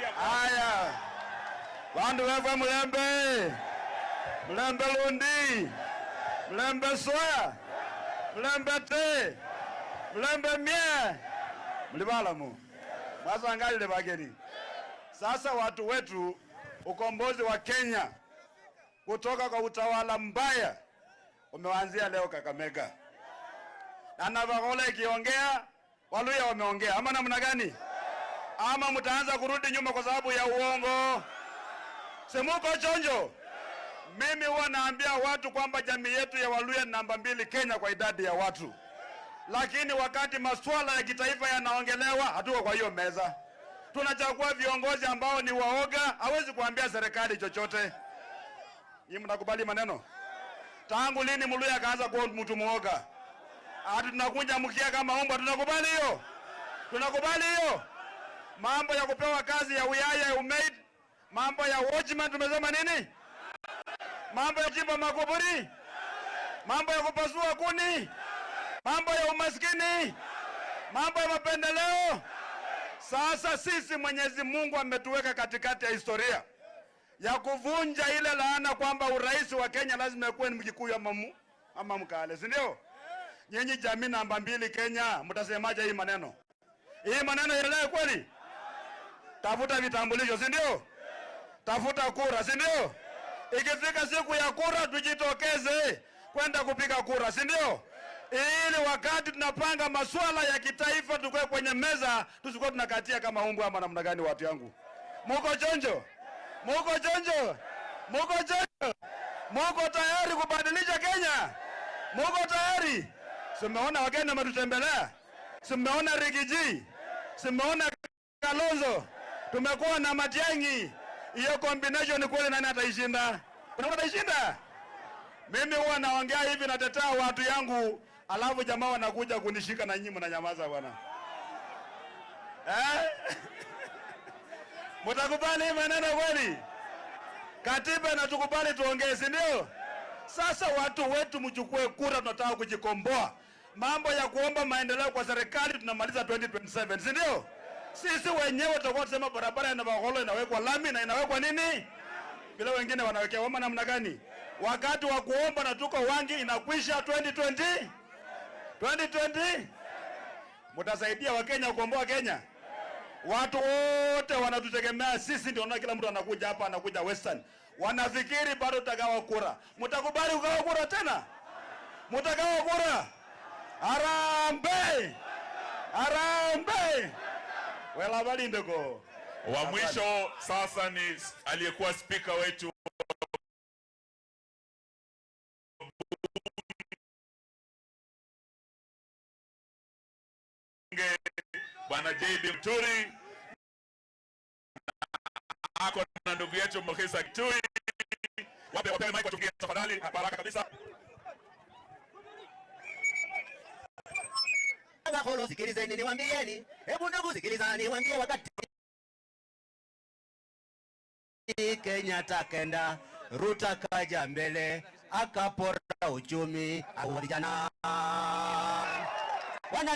Haya, bandu befwe, mulembe, mulembe lundi, mulembe soya, mulembe te, mulembe mie, muli balamu, mwasangalile bageni. Sasa watu wetu, ukombozi wa Kenya kutoka kwa utawala mbaya umeanzia leo Kakamega, na Navakholo ikiongea, Waluhya wameongea, ama namna gani? Ama mtaanza kurudi nyuma kwa sababu ya uongo? Si muko chonjo? Mimi huwa naambia watu kwamba jamii yetu ya Waluhya ni namba 2 Kenya kwa idadi ya watu, lakini wakati masuala ya kitaifa yanaongelewa, hatuko kwa hiyo meza. Tunachagua viongozi ambao ni waoga, hawezi kuambia serikali chochote. Nyinyi mnakubali maneno? Tangu lini Mluhya akaanza kuwa mtu muoga? Ati tunakunja mkia kama umbwa, tunakubali hiyo? Tunakubali hiyo? Mambo ya kupewa kazi ya uyaya ya umaid, mambo ya watchman tumesema nini? Mambo ya kuchimba makuburi, mambo ya kupasua kuni, mambo ya umaskini, mambo ya mapendeleo. Sasa sisi Mwenyezi Mungu ametuweka katikati ya historia ya kuvunja ile laana kwamba urais wa Kenya lazima kuwe ni Mkikuyu ama Mkale, si ndio? Nyinyi jamii namba 2 Kenya, mtasemaje hii maneno? Hii maneno yaelewe kweli? Tafuta vitambulisho, si ndio? Tafuta kura, si ndio? Ikifika siku ya kura tujitokeze kwenda kupiga kura, si ndio? Ili wakati tunapanga masuala ya kitaifa tukue kwenye meza, tusikuwe tunakatia kama umbwa ama namna gani? Watu yangu, muko chonjo? Muko chonjo? Muko chonjo? Muko tayari kubadilisha Kenya? Muko tayari? Si mmeona Wakenya wametutembelea? Si mmeona Riggy G? Si mmeona Kalonzo? Tumekuwa na Matiang'i. Hiyo combination kweli, nani ataishinda? Kuna ataishinda? Mimi huwa naongea hivi, natetea watu yangu, alafu jamaa wanakuja kunishika na nyinyi mnanyamaza bwana. Eh? Mtakubali hii maneno kweli? Katiba inatukubali tuongee, si ndio? Sasa watu wetu, mchukue kura, tunataka kujikomboa. Mambo ya kuomba maendeleo kwa serikali tunamaliza 2027, si ndio? Sisi wenyewe tutakuwa tusema barabara ya Navakholo inawekwa lami na inawekwa nini? Bila wengine wanawekea wama namna gani? Wakati wa kuomba na tuko wangi inakwisha 2020 2020. Mtasaidia Wakenya kukomboa Kenya? Watu wote wanatutegemea sisi, ndio kila mtu anakuja hapa, anakuja Western, wanafikiri bado tutagawa kura. Mtakubali kugawa kura tena? Mtagawa kura? Harambee! Harambee! Wela balindeko. Wa mwisho sasa ni aliyekuwa spika wetu bunge Bwana JB Muturi, ako na ndugu yetu Mukhisa Kituyi. Wape wape mic watugie tafadhali, baraka kabisa. Sikilizeni niwaambieni, hebu ndugu sikilizani niwaambie, wakati Kenyatta kenda, Ruto kaja mbele, akapora uchumi vijana wana